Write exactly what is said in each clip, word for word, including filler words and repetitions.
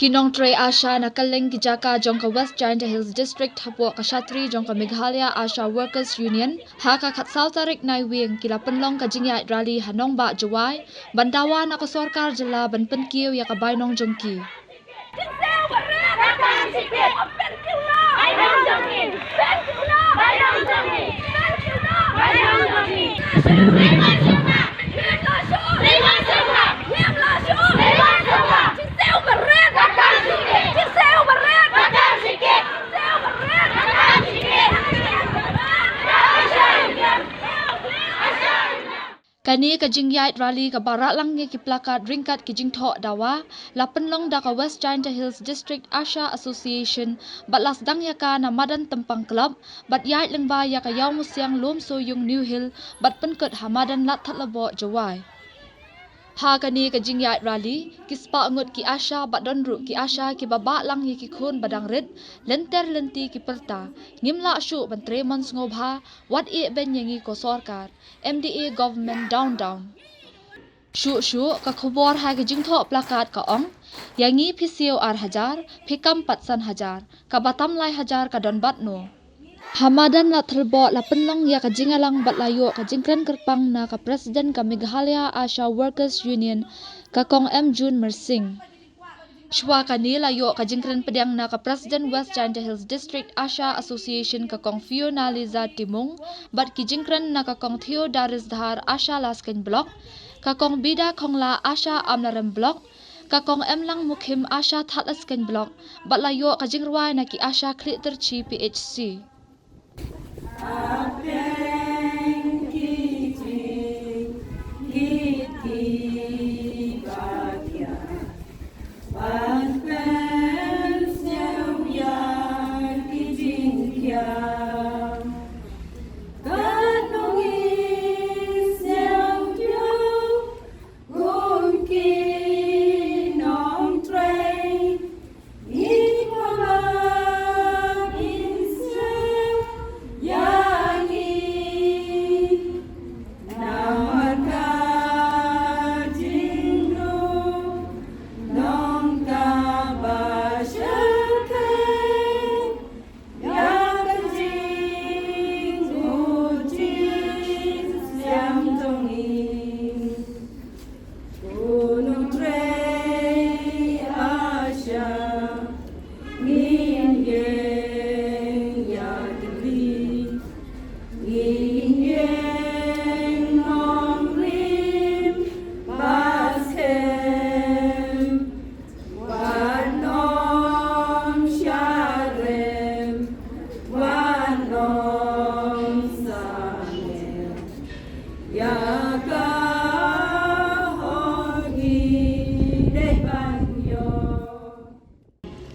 Ki nongtrei ASHA na kylleng ki jaka jong ka West Jaintia Hills District hapoh ka shatri jong ka Meghalaya ASHA Workers Union, ha ka khatsaw tarik Naiwieng ki la pynlong ka jingïaid rally ha nongbah Jowai, ban dawa na ka sorkar jylla ban pynkiew ïa ka bainong jong ki. Kane ka jingïaid rally kaba rah lang ïa ki placard ryngkat ki jingthoh dawa, la pynlong da ka West Jaintia Hills District ASHA Association, bad la sdang ïa ka na madan Tympang Club, bad ïaid lyngba ïa ka Ïawmusiang Lumsohyung New Hill, bad pynkut ha madan Ladthadlaboh Jowai. Ha kane ka jingïaid rally, ki spah ngut ki ASHA bad don ruh ki ASHA kiba bah lang ïa ki khun ba dang rit, lynter lynti ki pyrta, ngim lah shuh ban trei mon sngewbha, wat ïehbeiñ ïa ngi ko sorkar, M D A government down down. Shuh shuh ka khubor ha ka jingthoh placard ka ong, ïa ngi phi siew ar hajar, phi kam pat san hajar, kaba tam lai hajar ka don bad no. Ha madan Ladthadlaboh la pynlong ïa ka jingïalang bad la ïoh ka jingkren kyrpang na ka President ka Meghalaya ASHA Workers Union, ka Kong M June Myrsing. Shuwa kane la ïoh ka jingkren pdiang na ka President West Jaintia Hills District ASHA Association ka Kong Fiona Liza Timung, bad ki jingkren na ka Kong Theodaris Dhar ASHA Laskein Block, ka Kong Bida Khongla ASHA Amlarem Block, ka Kong Emlang Mukhim ASHA Thadlaskein Block, bad la ïoh ka jingrwai na ki ASHA Khliehterchi P H C.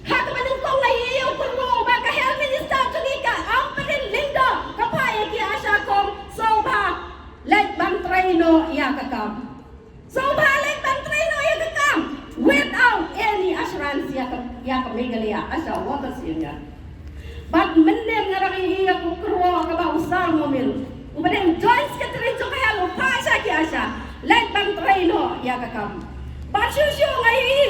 Ha kaba nyngkong nga ïohi ïa u kynmaw ba ka Health Minister jong ngi ka Ampareen Lyngdoh ka phah ïa ki ASHA kum sngewbha leit ban trei noh ïa ka kam. Sngewbha leit ban trei noh ïa ka kam without any assurance ïa ka, ïa ka Meghalaya ASHA Workers Union. Bad mynnin nga dang ïohi ïa u kynmaw kaba u Sir Momin uba dei u Joint Secretary jong ka Health u phah sha ki ASHA leit ban trei noh ïa ka kam. Bad shuh shuh nga ïohi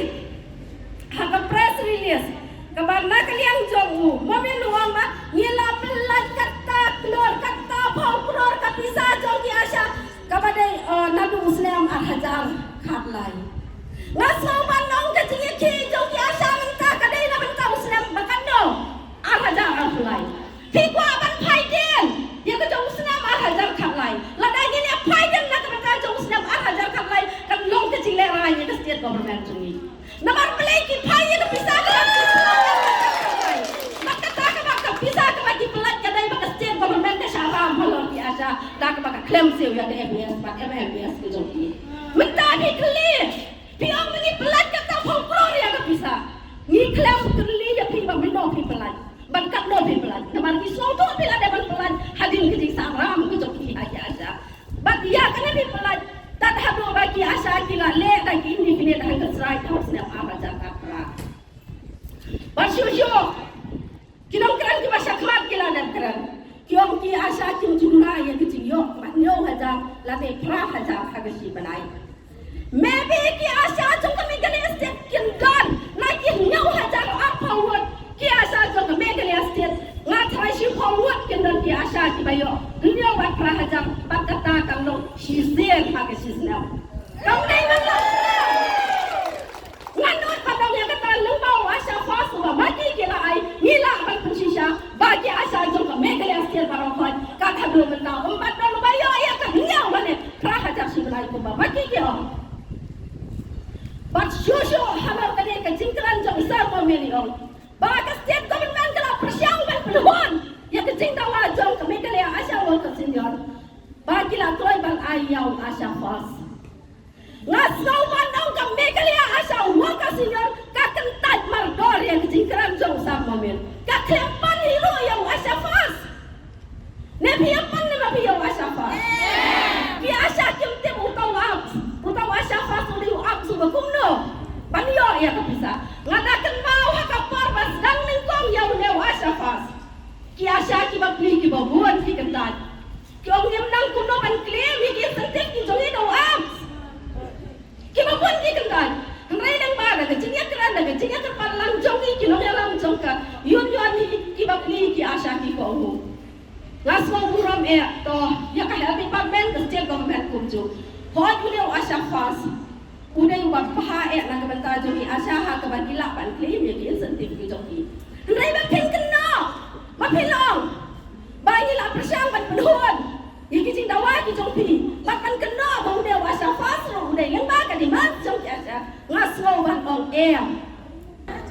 ha ka press release kaba na ka liang jong u Momin u ong ba ngi la pynlait katta klur, katta phew klur ka pisa jong ki ASHA kaba dei, eh, naduh u snem ar hajar khatlai. Nga sngew ban ong ka jingïakhih jong ki ASHA mynta ka dei na bynta u snem ba katno, ar hajar arphew lai. Phi kwah ban phai dien ïa ka jong u snem ar hajar khatlai. Lada ngin ïa phai dien na ka bynta jong u snem ar hajar khatlai, kan long ka jinglehrain ïa ka state government jong ngi. Namar balei ki phai ïa ka pisa ka, bad kata kaba ka pisa kaba ki pynlait ka dei ba ka state government ka shah ram halor ki ASHA da kaba ka khlem siew ïa ka MBS bad MMBS ka jong ki. Mynta phi kylli, phi ong ba ngi pynlait katta phew klur ïa ka pisa. Ngi khlem kylli ïa phi ba mynno phi pynlait bad katno phi pynlait. Namar ki sngewthuh phi la dei ban pynlait hadien ka jingsah ram ka jong ki ha ki ASHA. Bad ïa kane phi pynlait tad haduh ba ki ASHA ki la leh da ki indefinite hunger strike ha u snem ar hajar khatphra. Bad shuh shuh ki nongkren kiba shakmat ki la dep kren, ki ong ki ASHA kim ju nang ïa ki jingïoh kaba hynñiew hajar lane phra hajar ha ka shi bnai. Maybe ki ASHA jong ka Meghalaya State kin don na ki Ba ïoh hynñiew bad phra hajar bad kata kan long shisien ha ka shisnem. Kam dei ban long. Ngan nud ba dang ïa kata lyngba u ASHA FAST uba ma ki ki la ai, ngi lah ban pynshisha ba ki ASHA jong ka Meghalaya State baroh khoit. Ka haduh mynta ym pat don uba ïoh ïa ka hynñiew lane phra hajar shi bnai kumba ma ki ki ong. Bad shuh shuh halor kane ka jingkren jong u Sir Momin i ong ba ka state government ka la pyrshang ban pynhun ïa ka jingdawa jong ka Meghalaya ASHA Workers Union ba ki la kloi ban ai ïa u ASHA FAST. Nga sngew ba nong ka Meghalaya ASHA Workers Union ka kyntait mardor ïa ka jingkren jong u Sir Momin. Ka khlem pan hi ruh ïa u ASHA FAST. Ne phi ïa pan ne ma phi ïa u ASHA FAST? Ki ASHA kim tip uta u APS, uta u ASHA FAST u dei u APS uba kumno ban ïoh ïa ka pisa. Nga da kynmaw ha ka por ba sdang nyngkong ïa une u ASHA FAST, ki ASHA kiba pli kiba bun ki kyntait. Ki ong ngim nang kumno ban claim ïa ki incentive ki jong ngi da u APS. Kiba bun ki kyntait. Hynrei lyngba da ka jingïakren, da ka jingïakren lang jong ki, ki nongïalam jong ka union hi, kiba pli ki ASHA ki kohnguh. Nga sngew burom eh, to ïa ka health department, ka state government kumjuh. Hooid, une u ASHA FAST u dei uba bha eh na ka bynta jong ki ASHA ha kaba ki lah ban claim ïa ki incentive ki jong ki. Hynrei ba phin kynnoh, ba phin long ba ngi la pyrshang ban pynhun ïa ki jingdawa ki jong phi, bad ban kynnoh ba une u ASHA FAST ruh u dei lyngba ka demand jong ki ASHA. Nga sngew ban ong em.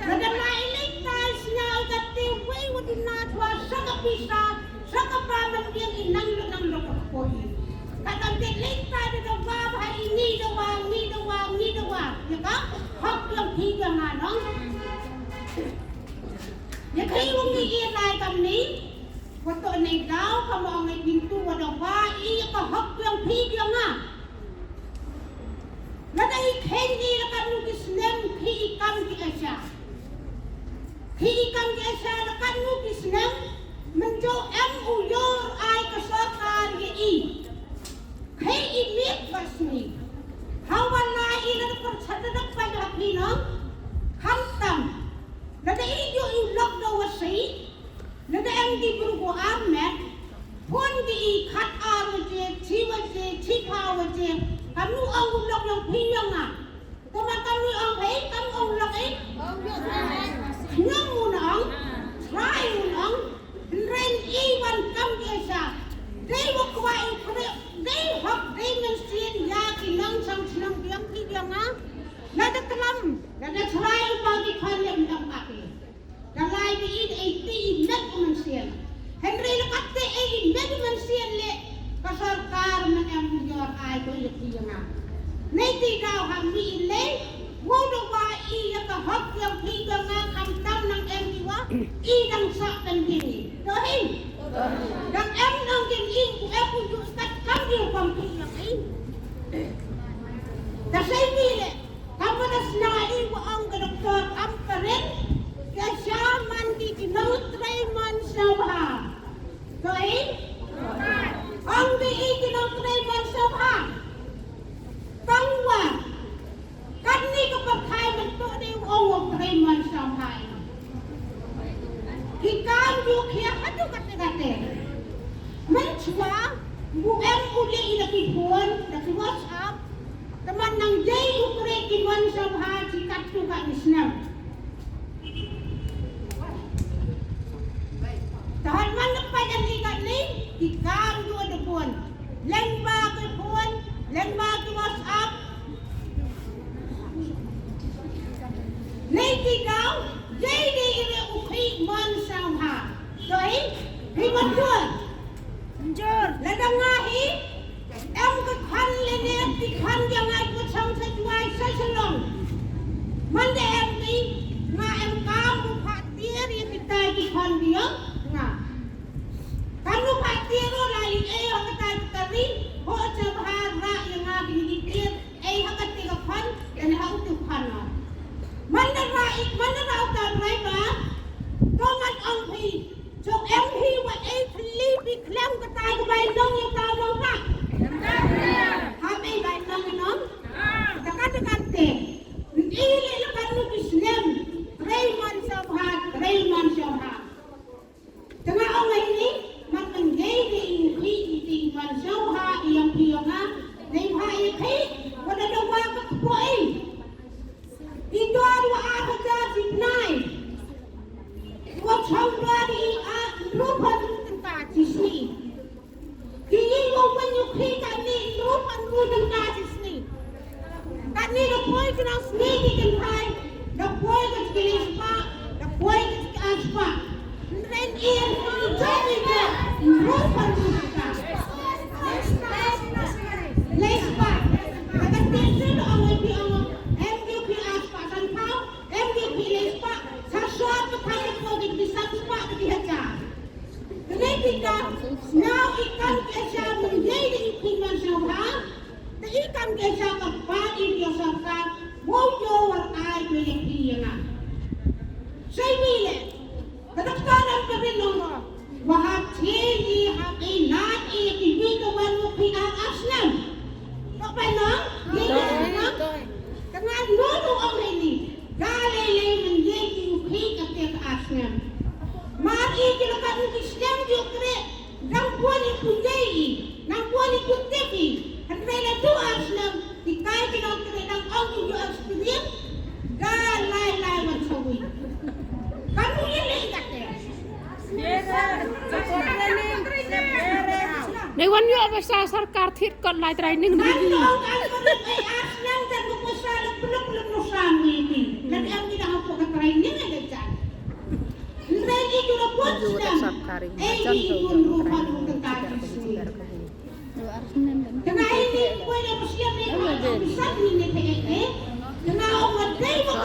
Lada ma i leit tai sñiaw da te wei wa duna chwa sa ka pisa, sa ka pa man biang i nang lo nang lo ka poi. Ka dang te leit tai da dawa bha i ngi dawa, ngi dawa, ngi dawa. Ïa ka hok jong phi jong nga nong. Ïa ka i wa ngi i lai kam ni. Wa to nei daw ka ma ong ai pintu wa dawa i ïa ka hok jong phi jong nga. Lada i kheiñ i la katno ki snem phi i kam ki ASHA. Phi i kam ki ASHA la katno ki snem mynjur em u ïor ai ka sorkar ïa i. Kheiñ i miet ba sngi. Hawa lai i la da por chata da pa ha phi nong. Khamtam. Lada i ïoh i u lok da wasi. Lada em ki bru ko armet, phone ki i khat ar waje, chi waje, chi pha waje, kamnu ong u lok nong phi yong nga. Tama kamnu ong phi, kam ong lok i. Nyong mun ong, trai mun ong, ren i wan kam ki sa. Dei wa kwai u kre, dei hok, dei men sien ya ki nong sang chnong diang phi diang nga. Lada klam, lada trai u pa ki khan lem dang pa ki. Da lai ba i, i, i met u mynsiem. Hynrei la katte i met u mynsiem le ka sorkar man em u yor ai ko i ki nga. Nei ti daw ha mi le, wo do wa i ya ka hok yang ki ga nga kam tam nang em ki wa, i dang sa kan ki. To hi. Dang em nang ki i ku em u ju stat kam di kam ki yang i. Da sai mi le. Ka mut da sna i wa ong ka doktor am karen, ka sha man ki ki nongtrei mon sngewbha. To i? Ong ki i ki nongtrei mon sngewbha. Tang wa. Katni ka pyrthai man to dei wa ong wa trei mon sngewbha i. Ki kam ju khia hatu kate kate. Mynchwa, bu em u le i la ki phone, la ki WhatsApp, Te man nang jai u kre ki mon sngewbha ki kattu ka ni snem. Te hynmen na pynjan ki katni ki kam ju da phone. Lyngba ki phone, lyngba ki WhatsApp. Nei ki daw, jai de i re u khih mon sngewbha. Doi, phi mon phone. Jor. Lada nga hi, em ka khon lane ki khon jong nga, ko chong sa Jowai sa Shillong. Manda em ki, nga em kam u phah tiar ïa kita ki khon jong nga. Kam u phah tiar u la i ei ha kata ka ri, ho cha bha ra ïa nga ki ni tiar, ei ha kata ka khon, lane ha utu khon nga. Manda ra i, manda ra uta driver, to man ong phi, Jong em hi wa ei thli bi khlem ka tai ka bai long ïa ka long ka. Ba ri a rupan rupan ka chi sni. Ki yi wa wan yu khi ka ni rupan rupan ka chi sni. Ka ni da poi ka nang sni ki kan hai. Da poi ka ki lei spah. Da poi ka ki ar spah. Ren ir ki jai ni ka rupan rupan ka. Lei spah. Ka ka ti sni da ong ki ong. Em ki ki ar spah san pau. Em ki ki lei spah. Sa shor ka thai ko ki ki san spah ki hajar. Kane ki ka, nau i kam ki sha mun yei di i pin man sha ha. Te i kam ki sha ka pa i ki sha ka, wo yo war ai ki le ki ya nga. Sai ni le, ka doktor am ka bin nong. Wa ha te i ha i na i ki bi ka wan wo ki ar ar snem. Ka pa nong, ni ka nong. Ka ngan no no ong ni. Ka lei lei man ye ki u khi ka te ka ar snem. Mar i ki la ka u ki snem ki u kre. Dang puan i pun ye i. Dang puan i pun te ki. Han lei la tu ar snem. Ki kai ki dang kre dang ong ki u experience. Ka lai lai wan sawi. Ka mu ye lei ka te. Dei wan ïoh ba sa sorkar thied kot lai training.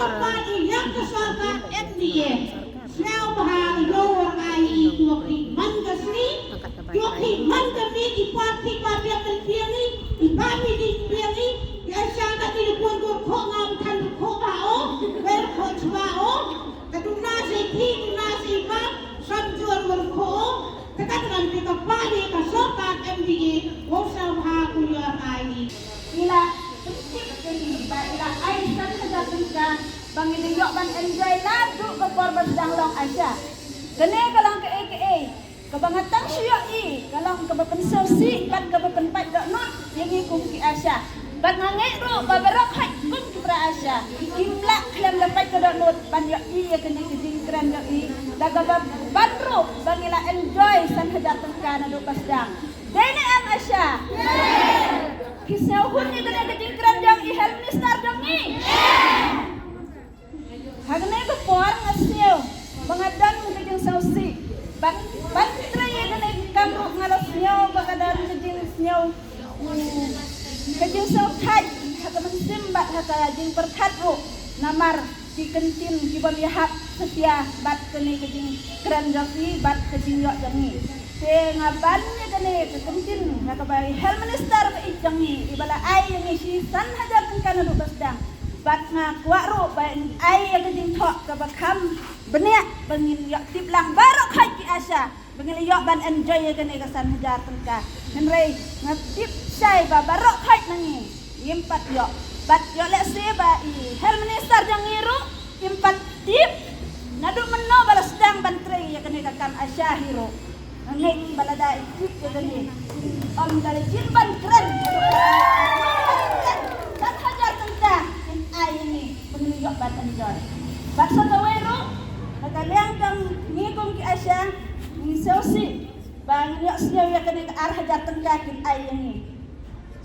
Sngewbha ïa ka sorkar M D A. Sngewbha ïa u R I E, ïoh khih man ka sngi, ïoh khih man ka miet, i party ba biang kan biang i, i ba mi ding biang i, i Asia ka telephone ko kho ngam kan kho ba o, wer kho chwa o, ka duna se thi, duna se ba, sam jor wer kho o, ka ka kan ka party ka sorkar M D A, ko sngewbha ko ïoh R I E. I la tip ka ni ba i la ai san hajar tyngka. Ba ngin ïoh ban enjoy naduh ka por ba sdang long Asia. Kane ka long kaei kaei kaba nga tang shu ïohi, ka long kaba pynsngewsih bad kaba pynpait dohnud ïa ngi kum ki Asia. Bad nga ngeit ruh ba baroh khoit kum ki para Asia kim lah khlem da pait ka dohnud ban ïohi ïa kane ka jingkren jong i da kaba ban ruh ba ngi la enjoy san hajar tyngka naduh ba sdang. Dei ne em Asia? Ki sngewhun ïa kane ka jingkren jong i Health Minister jong ngi? Ha kane ka por nga sngew ba nga don ka jingsngewsih. Ban, ban trei ïa kane ka kam ruh nga la sngew ba ka don ka jingsngew, ka jingsngewthait ha ka mynsiem bad ha ka jingpyrkhat ruh. Namar ki kyntien ki bym ïahap satia bad kane ka jingkren jong i bad ka jingïoh jong i. Te nga ban ïa kane ka kyntien ha kaba i Health Minister ba ïeit jong i, i ba la ai ïa ngi shi san hajar tyngka naduh ba sdang. Bad nga kwah ruh ban ai ïa ka jingthoh kaba kham bniah ba ngin ïoh tip lang baroh khoit ki Asia ba ngin ïoh ban enjoy ïa kane ka san hajar tyngka. Hynrei nga tip shai ba baroh khoit na ngi ngim pat ïoh. Bad ïoh lehse ba i Health Minister jong ngi ruh ngim pat tip naduh mynno ba la sdang ban trei ïa kane ka kam Asia hi ruh. Nga ngeit ba lada i tip ïa kane, ym da la jin ban kren. San hajar tyngka kin ai ïa ngi ba ngin ïoh ban enjoy. Bad sa kawei ruh, na ka liang jong ngi kum ki Asia, ngi sngewsih ba ngin ïohsngew ïa kane ka ar hajar tyngka kin ai ïa ngi.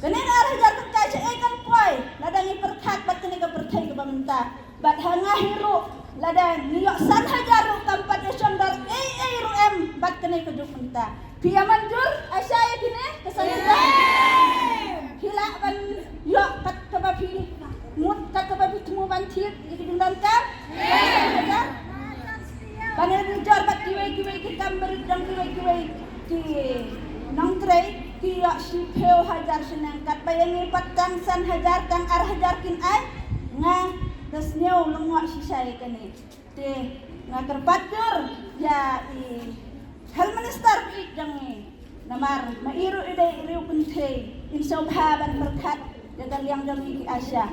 Kane ka ar hajar tyngka shaei kan poi lada ngi pyrkhat bad kane ka pyrthei kaba mynta. Bad ha nga hi ruh lada ngi ïoh san hajar ruh kam pat ïa shong dor ei ei ruh em bad kane ka juk mynta. Phi ïa manjur Asia ïa kine ka san hajar? Phi lah ban ïoh kat kaba phi mut, kat kaba phi thmu ban thied ïa ki jingdonkam? Ban ïa jur bad kiwei kiwei ki kam barit jong kiwei kiwei ki nongtrei ki ïoh shiphew hajar shaneng, katba ïa ngi pat tang san hajar tang ar hajar kin ai. Nga da sngew lyngngoh shisha ïa kane. Te nga kyrpad jur ïa i Health Minister ba ïeit jong ngi. Namar ma i ruh i dei i riew kynthei, in sngewbha ban pyrkhat ïa ka liang jong ngi ki Asia.